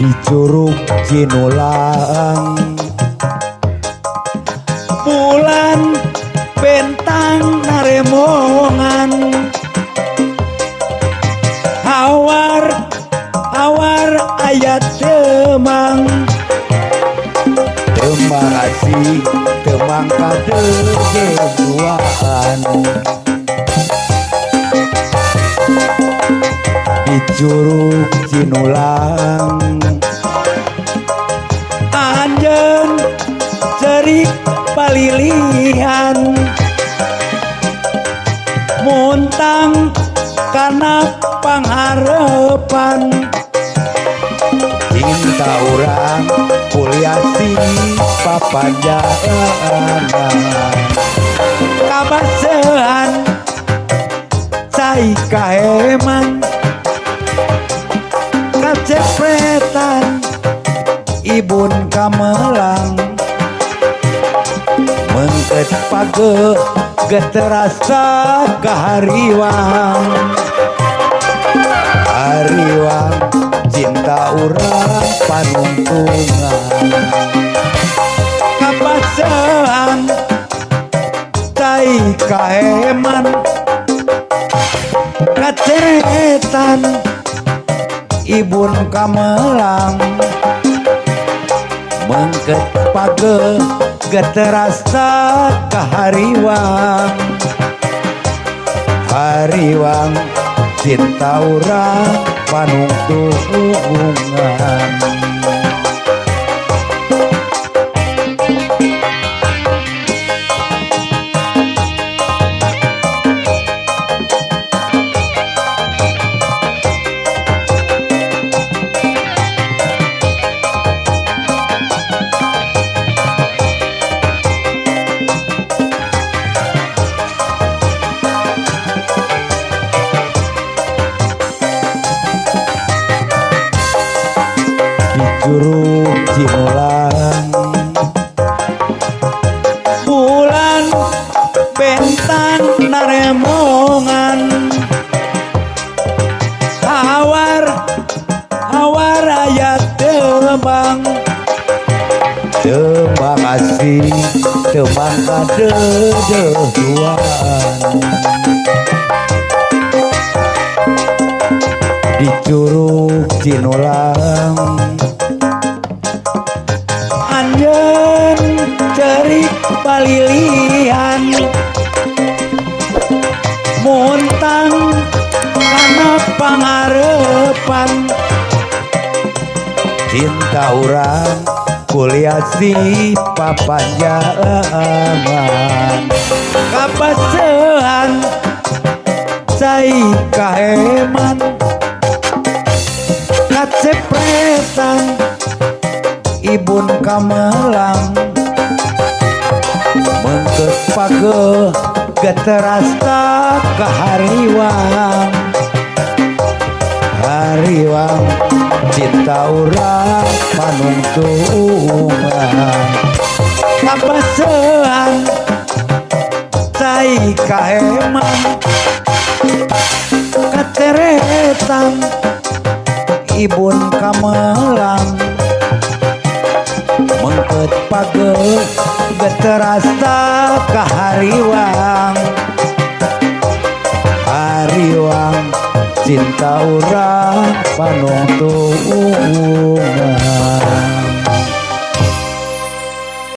Di Curug Cinulang bulan bentang naremongan hawar hawar aya temang temang asih temang kadegeduaan di Curug Cinulang anjeun cerik palilihan muntang kana pangharepan cinta urang kuliah si papanjangan kabasehan cai kaheman kacepretan ibun kamelang mengket page geterasa kahariwang hariwang cinta urang panungtungan kabasehan cai kaheman kaceretan ibun kamelang mengket page geterasa kahariwang hariwang cinta urang panungtungan. Di Curug Cinulang bulan bentang naremongan hawar hawar aya tembang tembang asih tembang kadededuan di Curug Cinulang anjeun cerik palilihan muntang kana pangarepan cinta urang kuliah si papanjangan kabasehan cai kaheman kacepretan ibun kamelang mengket page geterasta kahariwang hariwang cinta urang panungtungan kabasehan cai kaheman kaceretan ibun kamelang mengket page geterasta kahariwang hariwang cinta urang panungtungan.